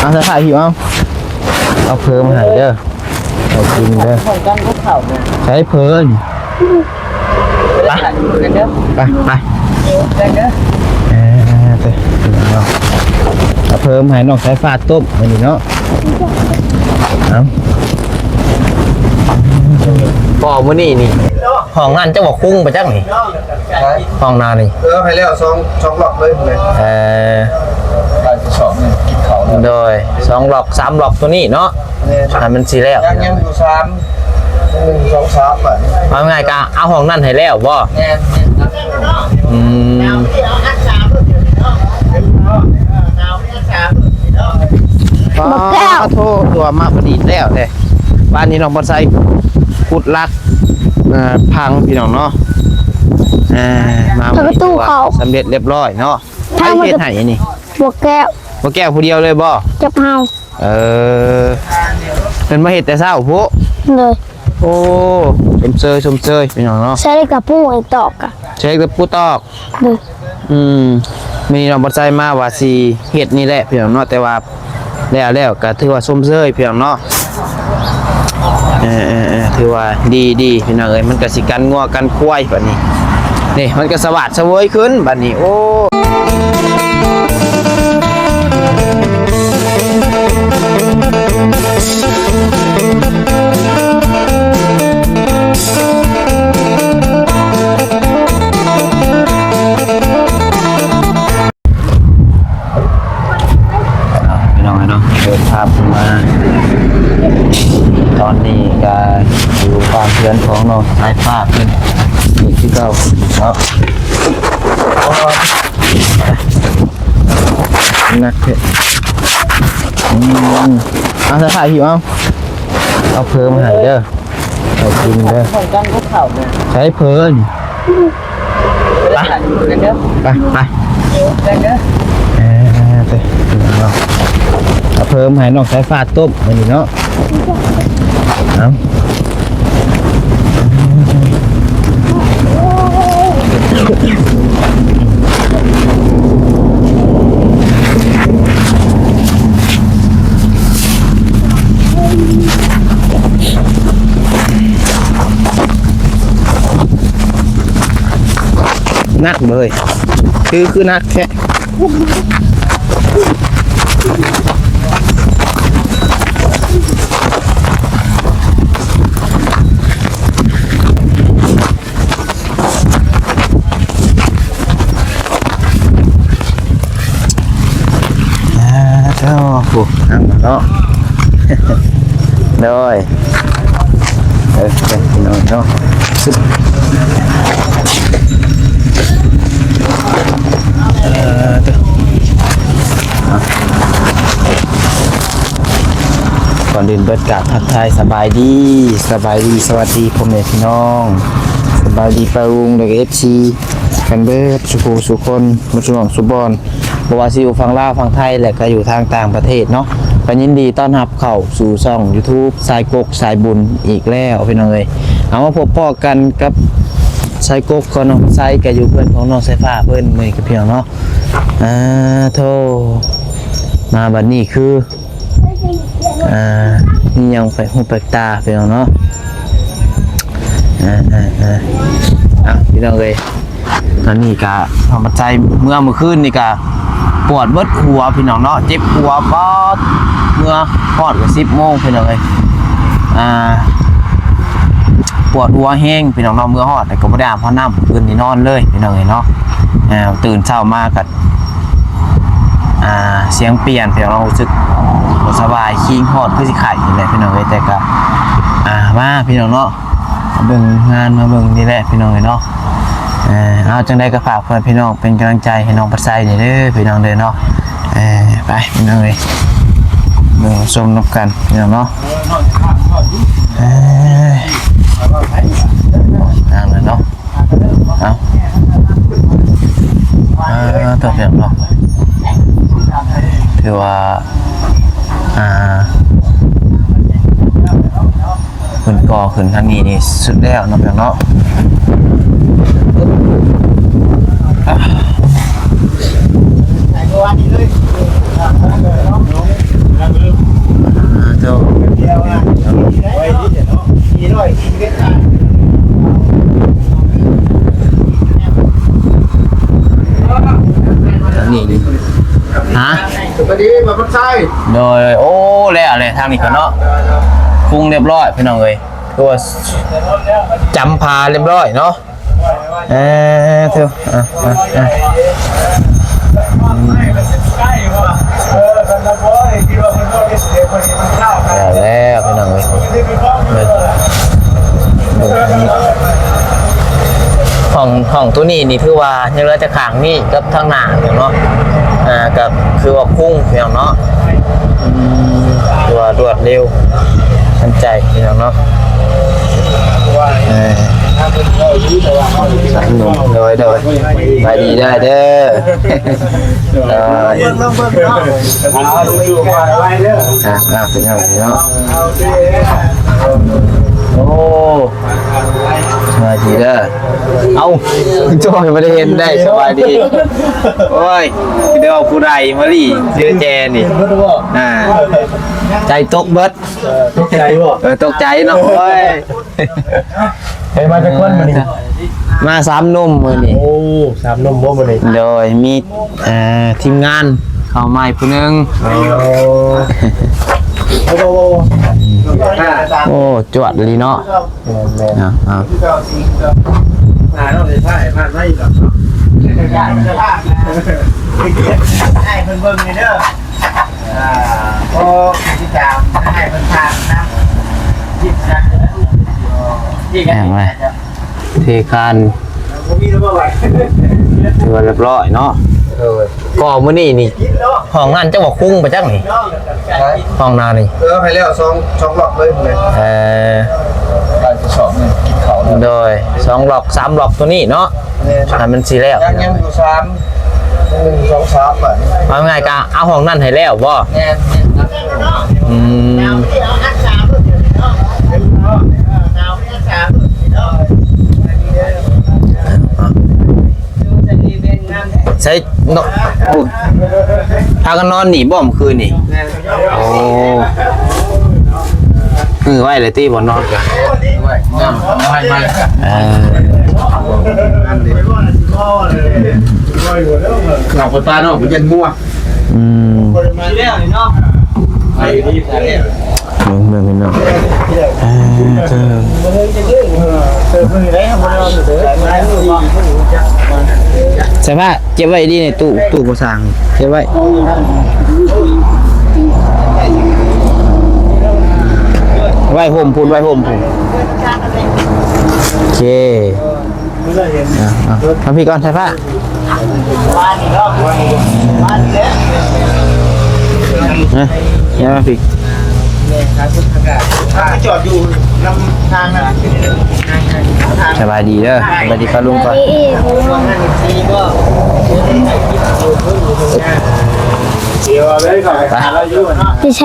ເອົາສາຂາຫິວເອົາ ເອົາເພີມາໃຫ້ເດີ ເອົາກິນເດີ ໃຊ້ເພີມ ໄປ ໄປ ໄປ ເອີ ເອົາເພິ່ມໃຫ້ນ້ອງສາຍຟ້າຕົ້ມມື້ນີ້ເນາະ ເອົາ ພໍມື້ນີ້ນີ້ ຫ້ອງນັ້ນເຈົ້າບໍ່ຄຸງໄປຈັກນີ້ ຮະ ຫ້ອງນ້ານີ້ ເອີ ໃຫ້ແລ້ວສອງ ສອງລັອກເລີຍ ເອີ ໄດ້ສອງ ກິນເຂົ້າແລ້ວ ໂດຍ ສອງລັອກ ສາມລັອກໂຕນີ້ເນາະ ແມ່ນ ໃຫ້ມັນຊິແລ້ວ ຍັງ ຍັງຢູ່ສາມ ໜຶ່ງ ສອງ ສາມ ບາດນີ້ ເອົາງ່າຍກະເອົາຫ້ອງນັ້ນໃຫ້ແລ້ວບໍ່? ແມ່ນ ແມ່ນ ອືມ ບັກແກ້ວ ໂທ ຕົວມາພໍດີແລ້ວເດ້ ບ້ານນີ້ນ້ອງບ່ອນໄຊຂຸດຫຼັກ ເອີ ພັງພີ່ນ້ອງເນາະ ເອີ ມາ ເປີດປະຕູເຂົ້າ ສຳເລັດລຽບຮ້ອຍເນາະ ໃຜເຮັດໃຫ້ນີ້? ບັກແກ້ວ ບັກແກ້ວຜູ້ດຽວເລີຍບໍ່? ກັບເຮົາ ເອີ ເພິ່ນມາເຮັດແຕ່ເຊົ້າພຸ້ນ ໂດຍ ໂອ້ ຊົມເຊີຍ ຊົມເຊີຍ ພີ່ນ້ອງເນາະ ໃສ່ເຫຼັກຕະປູອີກຕອກກະ ໃສ່ເຫຼັກຕະປູຕອກ ໂດຍ ອືມ ມື້ນີ້ນ້ອງບ່ອນໄຊມາວ່າຊິເຮັດນີ້ແຫຼະ ພີ່ນ້ອງເນາະ ແຕ່ວ່າແລ້ວ ແລ້ວກະຖືວ່າຊົມເຊີຍ ພີ່ນ້ອງເນາະ ເອີ ເອີ ເອີ ຖືວ່າດີ ດີ ພີ່ນ້ອງເອີຍ ມັນກະຊິກັນງົວກັນຄວາຍບາດນີ້ ນີ້ ມັນກະສະຫວາດສະເຫວີຍຂຶ້ນບາດນີ້ ໂອ້ ພີ່ນ້ອງເນາະ ເປີດພາບຂຶ້ນມາ ຕອນນີ້ກະຢູ່ບ້ານເຮືອນຂອງນ້ອງສາຍຟ້າເພິ່ນ ນີ້ຄືເກົ່າເນາະ ໜັກແທ້ ອືມ ເອົາສາຂາຫິວເອົາ ເອົາເພີມາໃຫ້ເດີ ເອົາກິນເດີ ໃຊ້ເພີມ ໄປ ໄປ ໄປ ເອີ ເອົາເພິ່ມໃຫ້ນ້ອງສາຍຟ້າຕົ້ມມື້ນີ້ເນາະ ເອົາ ໜັກເລີຍ ຄື ຄືໜັກແທ້. ອ່າ ເຈົ້າ ໂອ້ ນັ່ງເນາະ ໂດຍ ເອີ ເອີ ພີ່ນ້ອງເນາະ ຊຶບ ເອີ ເອີ ເອີ ອ່ະ ກ່ອນອື່ນເບິດກະທັກທາຍສະບາຍດີ ສະບາຍດີ ສະຫວັດດີພໍ່ແມ່ພີ່ນ້ອງ ສະບາຍດີປ້າລຸງ ແລະກະເອັຟຊີ ກັນເບິດສູ່ຜູ້ສູ່ຄົນ ໝົດສູ່ໝ່ອງສູ່ບ່ອນ ບໍ່ວ່າຊິຢູ່ຝັ່ງລາວ ຝັ່ງໄທ ແລະກະຢູ່ທາງຕ່າງປະເທດເນາະ ກະຍິນດີຕ້ອນຮັບເຂົ້າສູ່ຊ່ອງຢູທູບ ສາຍກົກສາຍບຸນ ອີກແລ້ວພີ່ນ້ອງເອີຍ ເອົາ ມາພົບພໍ້ກັນກັບສາຍກົກຂອງນ້ອງໄຊ ກະຢູ່ເຮືອນຂອງນ້ອງສາຍຟ້າເພິ່ນມື້ນີ້ກະພີ່ນ້ອງເນາະ ອ່າ ໂທ ມາບັດນີ້ຄື ອ່າ ມີຫຍັງແປກຫູແປກຕາພີ່ນ້ອງເນາະ ອ່າ ອ່າ ອ່າ ອ່ະ ພີ່ນ້ອງເອີຍ ຕອນນີ້ກະທຳມະຊາດ ເມື່ອມື້ຄືນນີ້ກະປວດເບິດຫົວພີ່ນ້ອງເນາະ ເຈັບຫົວປາດ ເມື່ອຮອດກະສິບໂມງພີ່ນ້ອງເອີຍ ອ່າ ປວດຫົວແຮງພີ່ນ້ອງເນາະ ເມື່ອຮອດແລ້ວກະບໍ່ໄດ້ອາບນ້ຳ ຄືນນີ້ນອນເລີຍພີ່ນ້ອງເອີຍເນາະ ອ່າ ຕື່ນເຊົ້າມາກະ ອ່າ ສຽງປ່ຽນ ພີ່ນ້ອງເນາະ ຮູ້ສຶກບໍ່ສະບາຍ ຄີງຮອດຄືຊິໄຂ້ນີ້ແຫຼະພີ່ນ້ອງເອີຍ ແຕ່ກະ ອ່າ ມາພີ່ນ້ອງເນາະ ມາເບິ່ງງານ ມາເບິ່ງນີ້ແຫຼະພີ່ນ້ອງເອີຍເນາະ ເອີ ເອົາ ຈັ່ງໃດກະຝາກເພື່ອນພີ່ນ້ອງເປັນກຳລັງໃຈໃຫ້ນ້ອງພັດໄຊແດ່ເດີພີ່ນ້ອງເດີເນາະ ເອີ ໄປພີ່ນ້ອງເອີຍ ເບິ່ງຊົມນຳກັນພີ່ນ້ອງເນາະ ເອີ ນັ້ນແຫຼະເນາະ. ເອົາ ເອີ ໂຕເປັນເນາະ ຖືວ່າ ອ່າ ຂຶ້ນກໍຂຶ້ນທາງນີ້ນີ້ສຸດແລ້ວເນາະ ເນາະ ອ່າ ໃສ່ເມື່ອວານນີ້ເລີຍ ເອີ ເນາະ. ດີບໍ່ມັນໃຊ້ ໂດຍ ໂອ້ ແລ້ວແຫຼະ ທາງນີ້ກໍເນາະ ປຸງຮຽບຮ້ອຍພີ່ນ້ອງເອີຍ ຄືວ່າຈຳພາຮຽບຮ້ອຍເນາະ ເອີ ເທີ ອ່ະ ອ່ະ ອ່ະ ອືມ ແລ້ວ ແລ້ວ ພີ່ນ້ອງເອີຍ ເບິ່ງ ເບິ່ງທາງນີ້ ຫ້ອງ ຫ້ອງໂຕນີ້ນີ້ຖືວ່າຍັງເຫຼືອແຕ່ຂ້າງນີ້ກັບທາງໜ້າເນາະ ອ່າ ກໍຄືວ່າຄຸ້ມພີ່ນ້ອງເນາະ ອືມ ຖືວ່າລວດເລັວທັນໃຈພີ່ນ້ອງເນາະ ເອີ ສາມໜຸ່ມ ໂດຍ ໂດຍ ສະບາຍດີເດີ ເດີ ອ່າ ອ່າ ພີ່ນ້ອງເນາະ ໂອ້ ສະບາຍດີເດີ ເອົ້າ ໂອ້ຍ ບໍ່ໄດ້ເຫັນໄດ໋ ສະບາຍດີ ໂອ້ຍ ຄືໄດ້ອອກຜູ້ໃດມາລີ້ ຊື່ແຈນີ້ ອ່າ ໃຈຕົກເບິດ ເອີ ຕົກໃຈບໍ່ ເອີ ຕົກໃຈເນາະ ໂອ້ຍ ເອີ ມາຈັກຄົນມື້ນີ້ ມາສາມໜຸ່ມມື້ນີ້ ໂອ້ ສາມໜຸ່ມບໍ່ມື້ນີ້ ໂດຍ ມີ ເອີ ທີມງານເຂົ້າໃໝ່ຜູ້ໜຶ່ງ ອໍ ໂອ້ ຈວດອີ່ຫຼີເນາະ ແມ່ນໆ ອ່າ ອ່າ ໜ້ານ້ອງໄດ້ຖ່າຍຜ່ານໄວ້ດອກເນາະ ໃຫ້ເພິ່ນເບິ່ງເດີ ອ່າ ຂໍຕິດຕາມໃຫ້ເພິ່ນຜ່ານນຳ ແມ່ນແຫຼະ ເທຄານ ຖືວ່າຮຽບຮ້ອຍເນາະ ເອີ ກໍມື້ນີ້ນີ້ ຫ້ອງນັ້ນຈັກວ່າຄຸ້ງໄປຈັກນີ້ ຫ້ອງໜ້ານີ້ ເອີ ໃຫ້ແລ້ວສອງ ສອງລັອກເລີຍ ເອີ ໄດ້ສອງ ກິນເຂົ້າ ໂດຍ ສອງລັອກ ສາມລັອກໂຕນີ້ເນາະ ແມ່ນ ໃຫ້ມັນຊິແລ້ວ ຍັງ ຍັງຢູ່ສາມ ໜຶ່ງ ສອງ ສາມ ບາດນີ້ ເອົາງ່າຍໆ ກໍເອົາຫ້ອງນັ້ນໃຫ້ແລ້ວບໍ່ ແມ່ນ ແມ່ນ ອືມ ໃສ່ເນາະ ໂອ້ ພາກັນນອນນີ້ບໍ່ມື້ຄືນນີ້ ແມ່ນ ໂອ້ ມື້ໄວ້ເລີຍຕິ ບໍ່ນອນກະ ໄວ້ ເອີ ເອົາໄປປາເນາະ ມັນຢ້ານງົວ ອືມ ເບິ່ງ ເບິ່ງພີ່ນ້ອງ ອ່າ ເທີ ສາຍຟ້າ ເກັບໄວ້ດີໃນຕູ້ ຕູ້ບໍ່ສ້າງ ເກັບໄວ້ ໄວ້ຮົ່ມພຸ້ນ ໄວ້ຮົ່ມພຸ້ນ ໂອເຄ ອ່ະ ອ່ະ ມາພີ້ກ່ອນ ສາຍຟ້າ ຮະ ມາພີ້ ຈອດຢູ່ນຳທາງນັ້ນ ສະບາຍດີເດີ ສະບາຍດີປ້າລຸງກ່ອນ ໄປ ໄປໃສ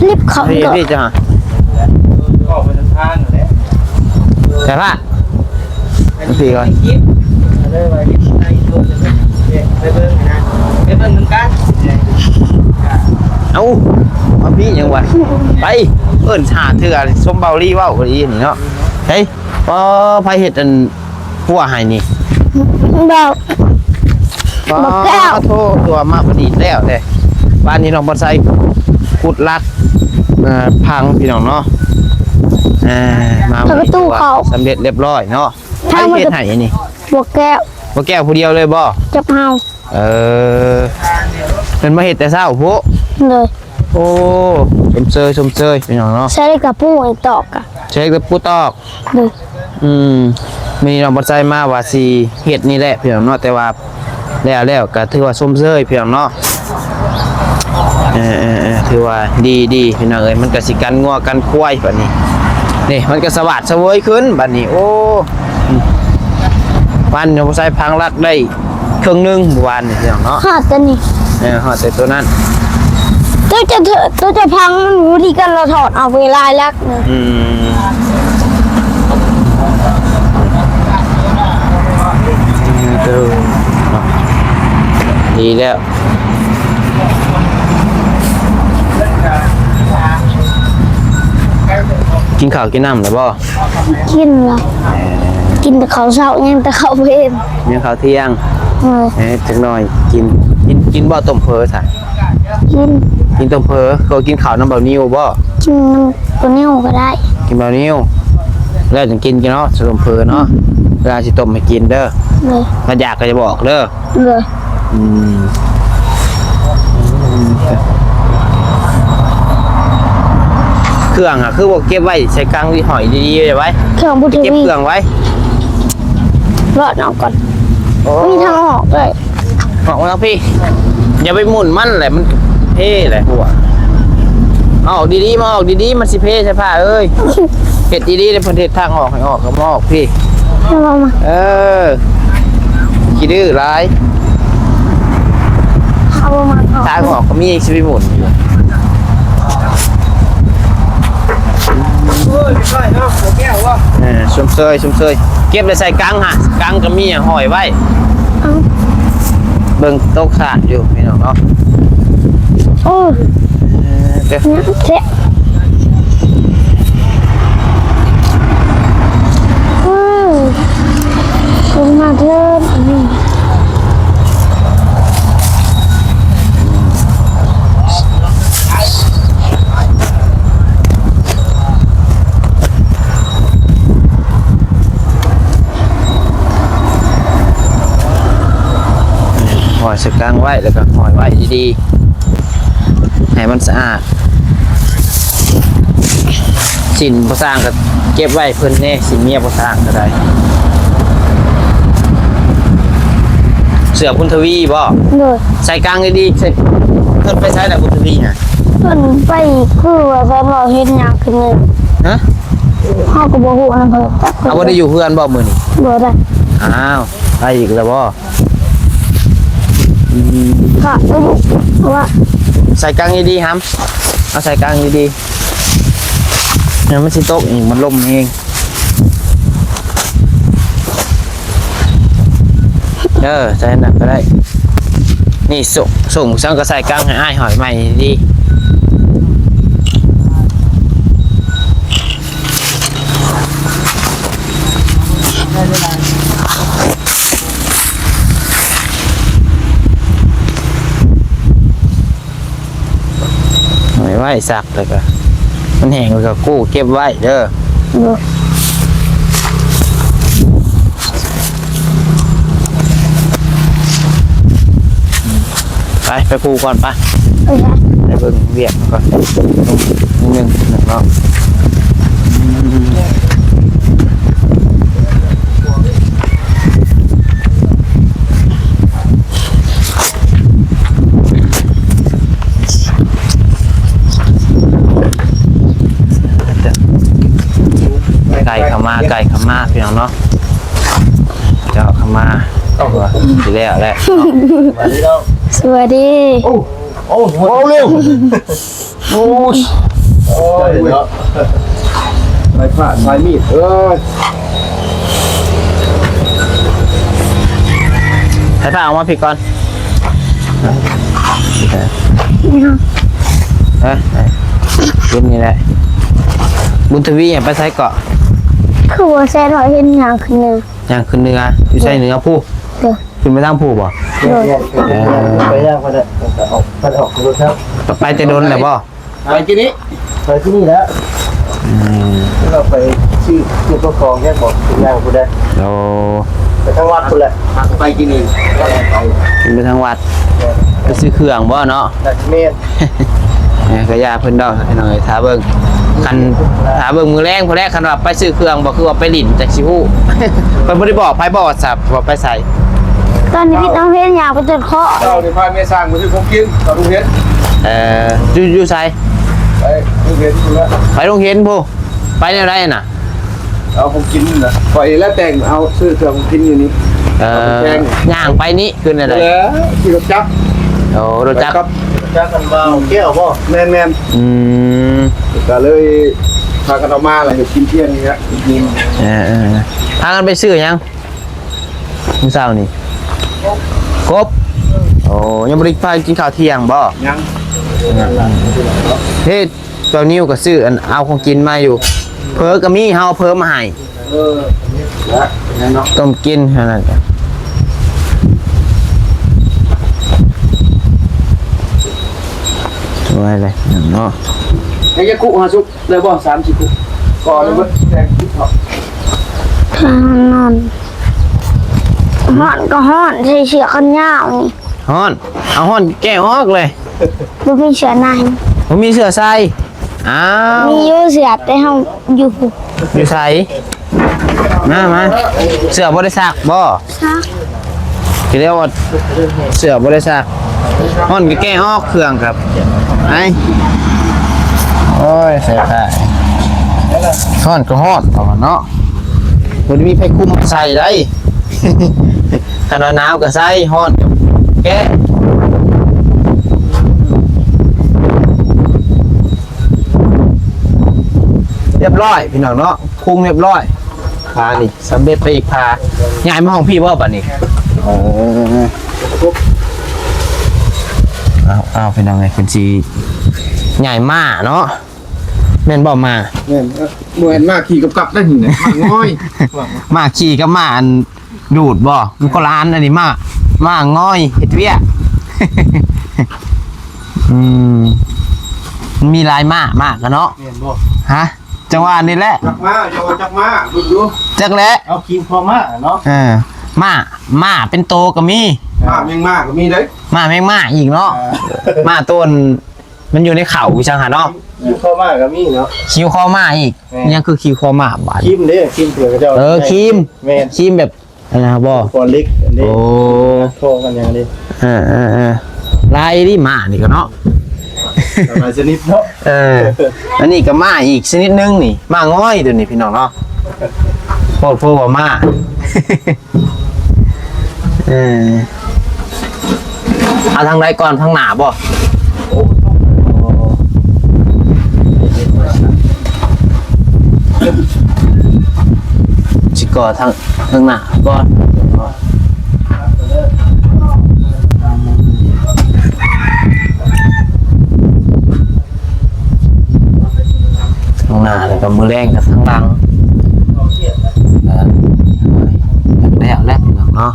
ລິບເຂົ້າກ່ອນ ສາຍຟ້າ ມາພີ້ກ່ອນ ໄປເບິ່ງນະ ໄປເບິ່ງນຳກັນ ເອົ້າ ມາພີ້ຫຍັງວະ ໄປ ເອີ້ນຫ້າເທື່ອ ສົມເບົາລີເວົ້າອີ່ນີ້ເນາະ ເຮີ້ຍ ອໍ ໃຜເຮັດອັນ ຜົວໃຫ້ນີ້ ເບົາ ປ້າ ບັກແກ້ວ ໂທ ຕົວມາພໍດີແລ້ວເດ້ ບ້ານນີ້ນ້ອງບອນໄຊຂຸດລັກ ເອີ ພັງພີ່ນ້ອງເນາະ ເອີ ມາ ເປີດປະຕູເຂົ້າ ສຳເລັດຮຽບຮ້ອຍເນາະ ໃຜເຮັດໃຫ້ອັນນີ້ ບັກແກ້ວ ບັກແກ້ວຜູ້ດຽວເລີຍບໍ່ ກັບເຮົາ ເອີ ເພິ່ນມາເຮັດແຕ່ເຊົ້າພຸ້ນ ໂດຍ ໂອ້ ຊົມເຊີຍ ຊົມເຊີຍ ພີ່ນ້ອງເນາະ ໃສ່ກະປູໃຫ້ຕອກກະ ໃສ່ກະປູຕອກ ໂດຍ ອືມ ມື້ນີ້ນ້ອງບອນໄຊມາວ່າຊິເຮັດນີ້ແຫຼະ ພີ່ນ້ອງເນາະ ແຕ່ວ່າແລ້ວ ແລ້ວກະຖືວ່າຊົມເຊີຍ ພີ່ນ້ອງເນາະ ເອີ ເອີ ເອີ ຖືວ່າດີ ດີ ພີ່ນ້ອງເອີຍ ມັນກະຊິກັນງົວກັນຄວາຍບາດນີ້ ນີ້ ມັນກະສະຫວາດສະເຫວີຍຂຶ້ນບາດນີ້ ໂອ້ ອືມ ບ້ານນ້ອງບອນໄຊພັງລັກໄດ້ ເຄິ່ງໜຶ່ງມື້ວານນີ້ພີ່ນ້ອງເນາະ ຮອດແຕ່ນີ້ ເອີ ຮອດແຕ່ໂຕນັ້ນ ໂຕຈະ ໂຕຈະພັງມັນບໍ່ດີກັນລະຖອດເອົາໄປຫຼາຍຫຼັກນະ ອືມ ເອີ ເອີ ດີແລ້ວ ກິນເຂົ້າກິນນ້ຳແລ້ວບໍ່? ກິນລະ ກິນແຕ່ເຂົ້າເຊົ້າ ຍັງແຕ່ເຂົ້າເພນ ຍັງເຂົ້າທ່ຽງ ເອີ ເອີ ຈັກໜ້ອຍກິນ ກິນ ກິນບໍ່ຕົ້ມເຝີຊະ? ກິນ ກິນຕົ້ມເຝີ. ເຂົາກິນເຂົ້ານຳບ່າວນິວບໍ່? ກິນນຳບ່າວນິວກໍໄດ້. ກິນບ່າວນິວ ແລ້ວຈັ່ງກິນເນາະ ຕົ້ມເຝີເນາະ. ເວລາຊິຕົ້ມໃຫ້ກິນເດີ. ໂດຍ. ຄັນຢາກກໍຈະບອກເດີ. ໂດຍ. ອືມ ເຄື່ອງຫາຄືບໍ່ເກັບໄວ້ໃສ່ກັງ ຫ້ອຍດີໆໄວ້. ເຄື່ອງບໍ່ຖືກ ເກັບເຄື່ອງໄວ້. ລອດອອກກ່ອນ. ໂອ້ ມີທາງອອກເລີຍ. ອອກມາທາງພີ້. ຢ່າໄປໝຸນມັນແຫຼະ ມັນເພແຫຼະຫົວ. ເອົາອອກດີໆ ມາອອກດີໆ ມັນຊິເພໃສ່ຜ້າເອີຍ. ເຮັດດີໆ ເດ້ ເພິ່ນເຮັດທາງອອກໃຫ້ອອກ ກໍມາອອກພີ້. ເອົາມາ ເອີ ຂີ້ດື້ຫຼາຍ. ເອົາມາ ທາງອອກກໍມີ ຊິໄປໝຸນຢູ່. ໂອ້ຍ ໄປເນາະ ຫົວແກ້ວວະ. ເອີ ຊົມເຊີຍ ຊົມເຊີຍ. ເກັບແລ້ວໃສ່ກັງຫະ ກັງກໍມີຫຍັງຫ້ອຍໄວ້. ເອົ້າ ເບິ່ງຕົກສາດຢູ່ພີ່ນ້ອງເນາະ. ໂອ້ຍ ເອີ ເດີ ແຊະ. ອືມ ລົງມາເທີ້ນ. ຫ້ອຍໃສ່ກັງໄວ້ ແລ້ວກໍຫ້ອຍໄວ້ດີໆ ໃຫ້ມັນສະອາດ. ສິ້ນພໍ່ຊ່າງກໍເກັບໄວ້ເພິ່ນແດ່ ສິ້ນເມຍພໍ່ຊ່າງກໍໄດ້. ເສື້ອບຸນທະວີບໍ? ໂດຍ. ໃສ່ກັງດີໆ ໃສ່ ເພິ່ນໄປໃສລະບຸນທະວີນະ? ເພິ່ນໄປ ຄືວ່າຊັ້ນ ເວົ້າເຫັນຍ່າງຂຶ້ນເນີນ. ຮະ? ເຮົາກໍບໍ່ຮູ້ນຳເພິ່ນ. ເອົາ ບໍ່ໄດ້ຢູ່ເຮືອນບໍມື້ນີ້? ບໍ່ໄດ້. ອ້າວ ໄປອີກແລ້ວບໍ? ອືມ ກະໄປບຸ ເພາະວ່າ ໃສ່ກັງດີໆ ຫຳ ເອົາໃສ່ກັງດີໆ ມັນຊິຕົກອີກ ມັນລົມແຮງ. ເອີ ໃສ່ນັ້ນກໍໄດ້. ນີ້ ໂສ້ງ ໂສ້ງສັງກະໄສກາງໃຫ້ອ້າຍຫອຍໃໝ່ດີ. ໄວ້ ໄວ້ ຊັກແລ້ວກະ ມັນແຫ້ງແລ້ວກະກູ້ເກັບໄວ້ເດີ. ໂດຍ. ໄປ ໄປກູ້ກ່ອນ ໄປ. ໂອເຄ. ໄປເບິ່ງວຽກມັນກ່ອນ ໜຶ່ງເນາະ. ໃກ້ເຂົ້າມາ ໃກ້ເຂົ້າມາ ພີ່ນ້ອງເນາະ. ເຈົ້າເຂົ້າມາ ເອົາ ຊິແລ້ວແຫຼະ. ສະຫວັດດີ. ໂອ້ ໂອ້ ເວົ້າເລັວ. ໂອ້ຍ ໂອ້ຍ ເນາະ ໄຟຟ້າສາຍມີດເອີຍ. ໃຫ້ພາອອກມາພີ້ກ່ອນ. ເອີ ເອີ ຢູ່ນີ້ແຫຼະ. ບຸນທະວີໄປໃສເກາະ? ຄືວ່າແຊນວ່າເຫັນຍ່າງຂຶ້ນເໜືອ. ຍ່າງຂຶ້ນເໜືອ ຢູ່ໃສເໜືອພູ້? ໂດຍ. ຂຶ້ນໄປທາງພູ້ບໍ? ໂດຍ. ເອີ ໄປຍາກ ໄປໄດ້ ໄປອອກ ໄປອອກລົດແລ້ວ. ໄປແຕ່ດົນແລ້ວບໍ? ໄປກິນນີ້ ໄປທີ່ນີ້ແຫຼະ. ອືມ ເຮົາໄປຊື້ ຊື້ຕົວຂອງແທ້ບໍ່? ຍ່າງພຸ້ນແຫຼະ. ໂອ້ ໄປທາງວັດພຸ້ນແຫຼະ. ໄປກິນນີ້ ໄປ ໄປທາງວັດ ໄປຊື້ເຄື່ອງບໍ່ເນາະ? ໜ້າຈະແມ່ນ. ເອີ ກະຢ່າເພິ່ນດອກ ພີ່ນ້ອງເອີຍ. ຖ້າເບິ່ງ ຄັນ ຖ້າເບິ່ງມື້ແລງພຸ້ນແຫຼະ. ຄັນວ່າໄປຊື້ເຄື່ອງບໍ່ ຄືວ່າໄປຫຼິ້ນ ຈັກຊິຮູ້. ເພິ່ນບໍ່ໄດ້ບອກໃຜບໍວ່າ ວ່າໄປໃສ? ຕອນນີ້ພີ່ນ້ອງເຫັນຫຍັງໄປຈົນເຄາະ. ເຈົ້າໄດ້ພາແມ່ຊ່າງໄປຊື້ຂອງກິນ ເຂົ້າໂຮງຮຽນ. ເອີ ຢູ່ ຢູ່ໃສ? ໄປໂຮງຮຽນພຸ້ນລະ. ໄປໂຮງຮຽນພຸ້ນ. ໄປແນວໃດນະ? ເອົາຂອງກິນນະ ຂ້ອຍລະແຕ່ງເອົາ ຊື້ເຄື່ອງກິນຢູ່ນີ້. ເອີ ຍ່າງໄປນີ້ຄືແນວໃດ? ແລ້ວຂີ່ລົດຈັກ. ໂອ້ ລົດຈັກ. ຈັກກັນບໍ່? ແກ້ວບໍ່? ແມ່ນໆ. ອືມ ກະເລີຍພາກັນເອົາມາລະ ເຮັດກິນທ່ຽງນີ້ລະ. ເອີ ເອີ ພາກັນໄປຊື້ຫຍັງ? ມື້ເຊົ້ານີ້ ກົບ. ໂອ້ ຍັງບໍ່ໄດ້ພາກິນເຂົ້າທ່ຽງບໍ່? ຍັງ. ເຮັດ ເຈົ້ານິວກໍຊື້ອັນ ເອົາຂອງກິນມາຢູ່. ເຝີກໍມີ ເຮົາເຝີມາໃຫ້. ເອີ ແລ້ວນັ້ນເນາະ ຕົ້ມກິນຫັ້ນນະ. ໄວ້ເລີຍເນາະ. ໃຫ້ຈັກຄຸຫາສຸກໄດ້ບໍ່? ສາມສີ່ຄຸ ກໍໄດ້ເບິດແຕ່ງເນາະ. ຮ້ອນ ຮ້ອນກໍຮ້ອນ ໃສ່ເສື້ອແຂນຍາວນີ້. ຮ້ອນ ເອົາຮ້ອນແກ້ອອກເລີຍ. ບໍ່ມີເສື້ອໃນ. ບໍ່ມີເສື້ອໃສ່. ອ້າວ ມີຢູ່ເສື້ອ ແຕ່ເຮົາຢູ່ພຸ້ນ. ຢູ່ໃສ? ມາ ມາ ເສື້ອບໍ່ໄດ້ຊັກບໍ່? ຊັກ. ກໍເລີຍວ່າເສື້ອບໍ່ໄດ້ຊັກ. ຮ້ອນກໍແກ້ອອກ ເຄື່ອງກັບໄອ້. ໂອ້ຍ ໃສ່ຜ້າ. ຮ້ອນກໍຮ້ອນ ເອົາເນາະ. ບໍ່ໄດ້ມີໃຜຄຸມໃສ່ໄດ໋. ຄັນວ່າໜາວກໍໃສ່ ຮ້ອນກໍແກ້. ຮຽບຮ້ອຍພີ່ນ້ອງເນາະ ຄຸມຮຽບຮ້ອຍ. ພານີ້ສຳເລັດໄປອີກພາ. ຍ້າຍມາຫ້ອງພີ່ບໍ່ບັດນີ້? ເອີ ເອົາ ເອົາ ພີ່ນ້ອງເອີຍ ເພິ່ນຊິຍ້າຍມ້າເນາະ. ແມ່ນບໍ່ມ້າ? ແມ່ນ. ບໍ່ແມ່ນມ້າຂີ່ກັບກັບໄດ້ນີ້ນະ ມ້າງອຍ. ມ້າຂີ່ກັບມ້າອັນ ດູດບໍ່? ມັນຄົນລະອັນ. ອັນນີ້ມ້າ ມ້າງອຍເຮັດວຽກ. ອືມ ມັນມີຫຼາຍມ້າ ມ້າກະເນາະ. ແມ່ນບໍ່? ຮະ? ຈັງຫວະນີ້ແຫຼະ. ຈັກມ້າ ເຈົ້າວ່າຈັກມ້າ ເບິ່ງດູ. ຈັກແຫຼະ. ເອົາຂີ່ຄໍມ້າເນາະ. ເອີ ມ້າ ມ້າເປັນໂຕກໍມີ. ມ້າແມງມ້າກໍມີເດ້. ມ້າແມງມ້າອີກເນາະ. ເອີ ມ້າໂຕນ ມັນຢູ່ໃນເຂົາອີ່ຫຍັງຫັ້ນເນາະ. ຂີ່ຄໍມ້າກໍມີເນາະ. ຂີ່ຄໍມ້າອີກ. ແມ່ນ. ຍັງຄືຂີ່ຄໍມ້າບາດ. ຄີມເດ້ ຄີມເຜືອກເຂົາເຈົ້າ. ເອີ ຄີມ. ແມ່ນ. ຄີມແບບອັນນັ້ນບໍ່? ຄອເລັກເດ້. ໂອ້ ໂທກັນຫຍັງເດ້. ເອີໆໆ ຫຼາຍອີ່ຫຼີມ້ານີ້ກໍເນາະ. ຫຼາຍຊະນິດເນາະ. ເອີ ອັນນີ້ກໍມ້າອີກຊະນິດໜຶ່ງນີ້ ມ້າງອຍໂຕນີ້ພີ່ນ້ອງເນາະ. ໂພດໂພວ່າມ້າ. ເອີ ເອົາທາງໃດກ່ອນ? ທາງໜ້າບໍ່? ຊິກໍ່ທາງ ທາງໜ້າກ່ອນ. ທາງໜ້າ ແລ້ວກໍມື້ແລງກໍທາງຫຼັງ. ເອີ ແລ້ວແຫຼະພີ່ນ້ອງເນາະ.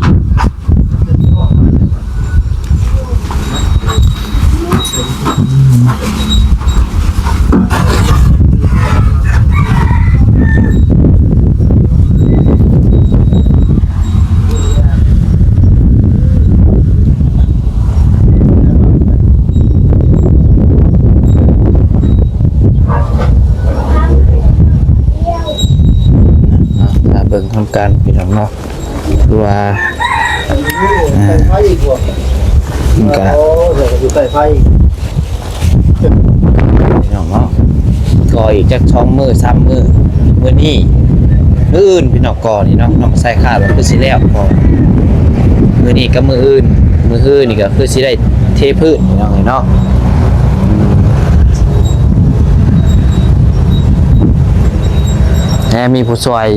ຖ້າເບິ່ງນຳກັນພີ່ນ້ອງເນາະ ຄືວ່າ ອ່າ ມັນກໍ ໂອ້ ເດີ ຢູ່ໃຕ້ໄຟ ພີ່ນ້ອງເນາະ. ກໍອີກຈັກສອງມື້ສາມມື້ ມື້ນີ້ ມື້ອື່ນພີ່ນ້ອງ ກໍນີ້ເນາະ ນ້ອງຊາຍຄາດວ່າຄືຊິແລ້ວ ກໍມື້ນີ້ກັບມື້ອື່ນ ມື້ຮືນີ້ກໍຄືຊິໄດ້ເທພື້ນພີ່ນ້ອງເອີຍເນາະ. ແຮມມີຜູ້ຊ່ວຍ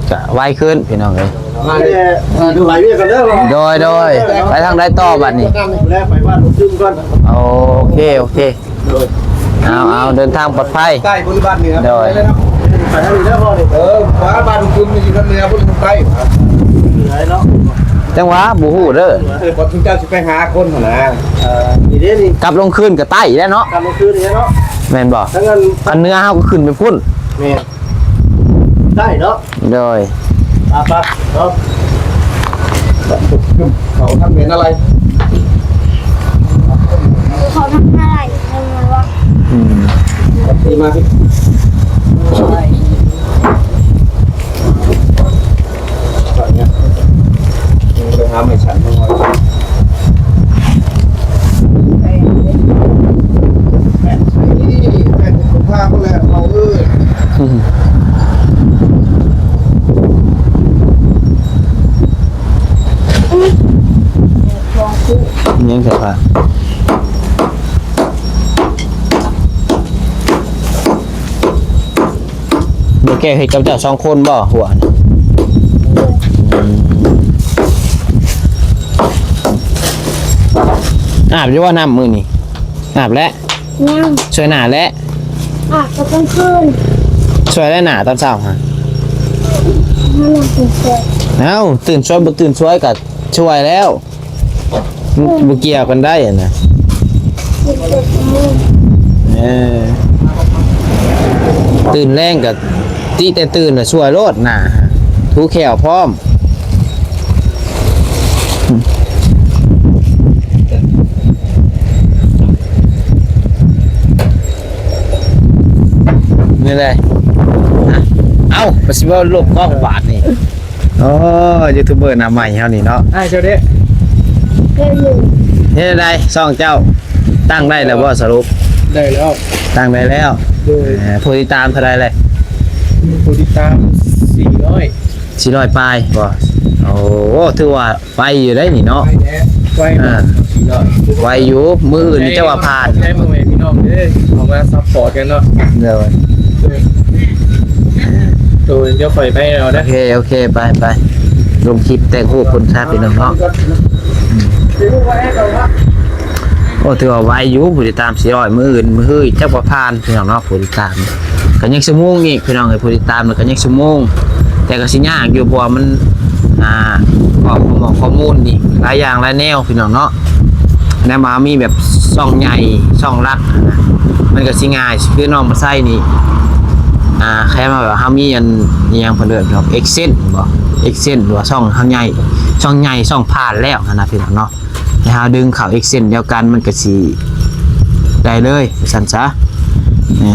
ກະໄວຂຶ້ນພີ່ນ້ອງເອີຍ. ມາເດີ ມາດູໄວວຽກກັນເດີ. ໂດຍ ໂດຍ ໄປທາງໃດຕໍ່ບັດນີ້? ແລ້ວໄປບ້ານລູກຊຶມກ່ອນ. ໂອເຄ ໂອເຄ. ໂດຍ ເອົາ ເອົາ ເດີນທາງປອດໄພ. ໃຕ້ບໍລິບານເໜືອ. ໂດຍ ໄປທາງນີ້ເດີພໍ່ນີ້. ເອີ ບ້ານລູກຊຶມຢູ່ທາງເໜືອພຸ້ນ ທາງໃຕ້. ຢູ່ໃດເນາະ? ຈັງຫວະ ບໍ່ຮູ້ເດີ. ເອີ ກ່ອນທີ່ເຈົ້າຊິໄປຫາຄົນຫັ້ນນະ. ເອີ ນີ້ເດ້ນີ້ ກັບລົງຄືນກໍໃຕ້ແລ້ວເນາະ. ກັບລົງຄືນນີ້ເນາະ. ແມ່ນບໍ່? ທາງນັ້ນ ຄັນເໜືອເຮົາກໍຂຶ້ນໄປພຸ້ນ. ແມ່ນ. ໄດ້ເນາະ. ໂດຍ ປະ ປະ ເນາະ. ເຂົາທຳເປັນອະໄລ? ເຂົາທຳອະໄລແມ່ນບໍ່? ອືມ ດີມາກ. ໄປຫາໄມ້ສັນມາໜ້ອຍ. ແມ່ນ ແມ່ນ ແມ່ນ ເຂົາພາມາແລ້ວ ເຂົາເອີຍ. ຍັງສະພາບ ບໍ່ແກ້ວເຮັດກັບເຈົ້າສອງຄົນບໍ່? ຫົວ ອືມ ອາບຢູ່ບໍ່ນ້ຳມື້ນີ້? ອາບແລ້ວ. ຍັງ. ຊ່ວຍໜ້າແລ້ວ. ອາບຕອນກາງຄືນ. ຊ່ວຍແລ້ວໜ້າຕອນເຊົ້າຫາ. ເອົ້າ ຕື່ນຊ່ວຍບໍ່ຕື່ນຊ່ວຍກໍຊ່ວຍແລ້ວ. ອືມ ບໍ່ກ່ຽວກັນໄດ້ຫັ້ນນະ. ເຈັດໂມງ. ເອີ ຕື່ນແລງກໍຕິແຕ່ຕື່ນລະຊ່ວຍໂລດໜ້າ ຖູແຂ້ວພ້ອມ. ນີ້ແຫຼະ ເອົ້າ ໄປຊິເວົ້າລົບກ້ອງບາດນີ້. ໂອ້ ຢູທູບເບີໜ້າໃໝ່ເຮົານີ້ເນາະ. ອ້າຍເຈົ້າເດ້ ເຮັດໃດຊ່ອງເຈົ້າ ຕັ້ງໄດ້ແລ້ວບໍ່ສະຫຼຸບ? ໄດ້ແລ້ວ ຕັ້ງໄດ້ແລ້ວ. ໂດຍ ເອີ ຜູ້ຕິດຕາມເທົ່າໃດແລ້ວ? ຜູ້ຕິດຕາມສີ່ຮ້ອຍ ສີ່ຮ້ອຍປາຍບໍ່? ໂອ້ ຖືວ່າໄວຢູ່ໄດ໋ນີ້ເນາະ ໄວແລ້ວ ໄວ ອ່າ ສີ່ຮ້ອຍ ໄວຢູ່. ມື້ອື່ນນີ້ເຈົ້າວ່າຜ່ານ ໃຫ້ພໍ່ແມ່ພີ່ນ້ອງເດີ ເຂົ້າມາຊັບພອດກັນເນາະ. ໂດຍ ໂດຍ ດຽວຂ້ອຍໄປເອົາເດີ. ໂອເຄ ໂອເຄ ໄປ ໄປ ລົງຄລິບແຕ່ງຮູບພຸ້ນຊະພີ່ນ້ອງເນາະ. ໂອ້ ຖືວ່າໄວຢູ່ ຜູ້ຕິດຕາມສີ່ຮ້ອຍ ມື້ອື່ນມື້ຮືອີກຈັກວ່າຜ່ານພີ່ນ້ອງເນາະ. ຜູ້ຕິດຕາມກໍຍັງຊົ່ວໂມງອີກພີ່ນ້ອງເອີຍ ຜູ້ຕິດຕາມກໍຍັງຊົ່ວໂມງ ແຕ່ກໍຊິຍາກຢູ່ ເພາະວ່າມັນ ອ່າ ຂໍ້ມູນ ຂໍ້ມູນນີ້ຫຼາຍຢ່າງຫຼາຍແນວພີ່ນ້ອງເນາະ. ແນວວ່າເຮົາມີແບບຊ່ອງໃຫຍ່ ຊ່ອງຫຼັກ ມັນກໍຊິງ່າຍ ຄືນ້ອງປາໄຊນີ້ ອ່າ ແຄ່ວ່າເຮົາມີອັນ ອີ່ຫຍັງເພິ່ນເອີ້ນ ເອັກເຊັນ ບໍ່ ເອັກເຊັນ ຫຼືວ່າຊ່ອງເຮົາໃຫຍ່ ຊ່ອງໃຫຍ່ ຊ່ອງຜ່ານແລ້ວຫັ້ນນະພີ່ນ້ອງເນາະ. ໃຫ້ເຮົາດຶງເຂົ້າເອັກເຊັນດຽວກັນ ມັນກໍຊິໄດ້ເລີຍວ່າຊັ້ນຊະ. ເອີ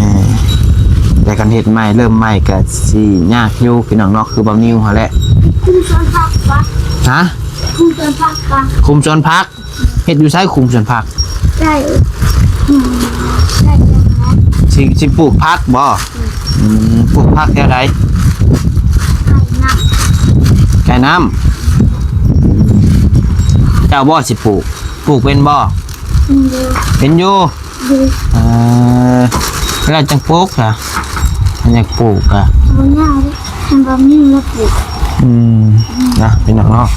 ແຕ່ຄັນເຮັດໃໝ່ ເລີ່ມໃໝ່ກໍຊິຍາກຢູ່ພີ່ນ້ອງເນາະ ຄືບ່າວນິວຫັ້ນແຫຼະ. ຄຸມສວນຜັກປະ? ຮະ? ຄຸມສວນຜັກປະ? ຄຸມສວນຜັກ? ເຮັດຢູ່ໃສ ຄຸມສວນຜັກ? ໄດ້ ອືມ ໄດ້ຈັ່ງໃດ? ຊິ ຊິປູກຜັກບໍ່? ອືມ ປູກຜັກແຖວໃດ? ໃກ້ນ້ຳ ໃກ້ນ້ຳ. ເຈົ້າບໍ່ຊິປູກ? ປູກເປັນບໍ່? ເປັນຢູ່ ເປັນຢູ່. ເອີ ແລ້ວຈັ່ງປູກຊະ ຄັນຢາກປູກກະ ບໍ່ຍາກເດ້ ຄັນບໍ່ມີລະປູກ. ອືມ ນະ ພີ່ນ້ອງເນາະ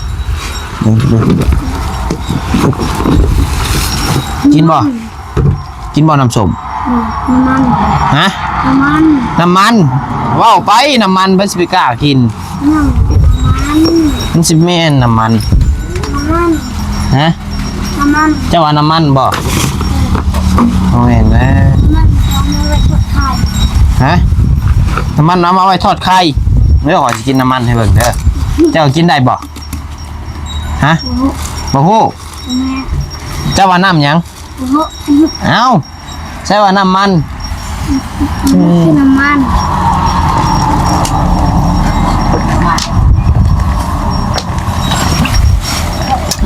ກິນບໍ່? ກິນບໍ່ນ້ຳສົ້ມ? ອືມ ນ້ຳມັນ. ຮະ? ນ້ຳມັນ ນ້ຳມັນ. ເວົ້າໄປ ນ້ຳມັນ ໃຜຊິໄປກ້າກິນ? ນ້ຳມັນ ມັນຊິແມ່ນນ້ຳມັນ? ນ້ຳມັນ. ຮະ? ນ້ຳມັນ. ເຈົ້າວ່ານ້ຳມັນບໍ່? ບໍ່ແມ່ນນະ. ນ້ຳມັນເອົາມາໄວ້ທອດໄຂ່. ຮະ? ນ້ຳມັນເອົາມາໄວ້ທອດໄຂ່. ເດີ ຂ້ອຍຊິກິນນ້ຳມັນໃຫ້ເບິ່ງເດີ. ເຈົ້າກິນໄດ້ບໍ່? ຮະ? ບໍ່ຮູ້. ບໍ່ຮູ້. ບໍ່ແມ່ນ. ເຈົ້າວ່ານ້ຳຫຍັງ? ບໍ່ຮູ້. ເອົ້າ ໃສ່ວ່ານ້ຳມັນ. ອືມ ຄືນ້ຳມັນ.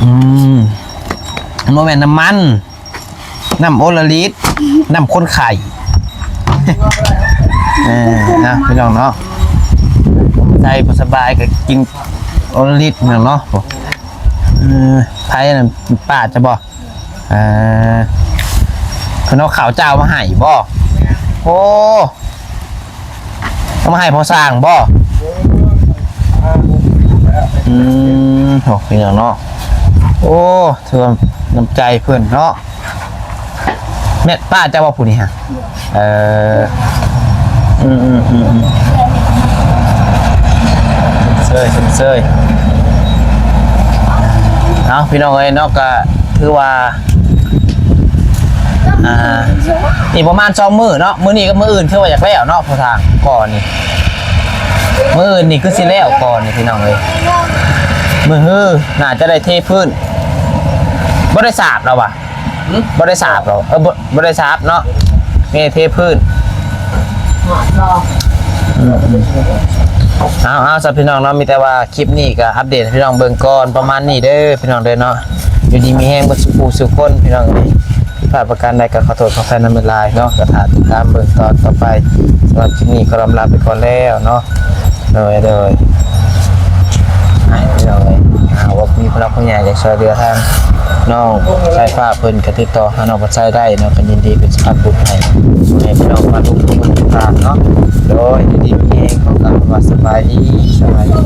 ອືມ ມັນບໍ່ແມ່ນນ້ຳມັນ ນ້ຳໂອລະລິດ ນ້ຳຄົນໄຂ້. ເອີ ນະ ພີ່ນ້ອງເນາະ ໃສ່ບໍ່ສະບາຍກໍກິນໂອລະລິດພີ່ນ້ອງເນາະ. ເອີ ໃຜນັ້ນ ປ້າຈະບໍ່? ເອີ ເພິ່ນເອົາເຂົ້າເຈົ້າມາໃຫ້ບໍ່? ໂອ້ ເອົາມາໃຫ້ພໍ່ຊ່າງບໍ່? ອືມ ໂອ້ ເປັນຫຍັງເນາະ? ໂອ້ ຖືວ່ານ້ຳໃຈເພິ່ນເນາະ. ແມ່ນປ້າເຈົ້າບໍ່ຜູ້ນີ້ຮະ? ເອີ ອືມໆໆໆ ເຊີຍ ເຊີຍ ເຊີຍ. ເອົາ ພີ່ນ້ອງເອີຍເນາະ ກະຖືວ່າ ອ່າ ອີກປະມານສອງມື້ເນາະ ມື້ນີ້ກັບມື້ອື່ນຄືວ່າຢາກແລ້ວເນາະ ພໍ່ຊ່າງ ກໍນີ້ ມື້ອື່ນນີ້ຄືຊິແລ້ວກໍນີ້ ພີ່ນ້ອງເອີຍ. ມື້ຮືໜ້າຈະໄດ້ເທພື້ນ ບໍ່ໄດ້ສາບແລ້ວຫວາ? ຫຶ? ບໍ່ໄດ້ສາບເນາະ ເອີ ບໍ່ ບໍ່ໄດ້ສາບເນາະ ມີແຕ່ເທພື້ນ. ອືມ ເອົາ ເອົາ ສຳລັບພີ່ນ້ອງເນາະ ມີແຕ່ວ່າຄລິບນີ້ກໍອັບເດດໃຫ້ພີ່ນ້ອງເບິ່ງກ່ອນ ປະມານນີ້ເດີພີ່ນ້ອງເດີເນາະ. ຢູ່ດີມີແຮງເບິດສູ່ຜູ້ສູ່ຄົນ ພີ່ນ້ອງເອີຍ. ຜິດພາດປະການໃດກໍຂໍໂທດຂໍອະໄພນຳຫຼາຍໆເນາະ ກໍຖ້າຕິດຕາມເບິ່ງຕອນຕໍ່ໄປ. ສຳລັບຄລິບນີ້ກໍລຳລາໄປກ່ອນແລ້ວເນາະ. ໂດຍ ໂດຍ ອ່າ ພີ່ນ້ອງເອີຍ ຫາກວ່າມີຜູ້ຫຼັກຜູ້ໃຫຍ່ຢາກຊ່ວຍເຫຼືອທາງນ້ອງສາຍຟ້າເພິ່ນ ກໍຕິດຕໍ່ຫານ້ອງປາໄຊໄດ້ເນາະ ກໍຍິນດີເປັນສະພານບຸນໃຫ້ ໃຫ້ພີ່ນ້ອງມາລົງທຶນທາງເນາະ. ໂດຍ ຢູ່ດີມີແຮງ ຂໍກ່າວຄຳວ່າສະບາຍດີ ສະບາຍດີ.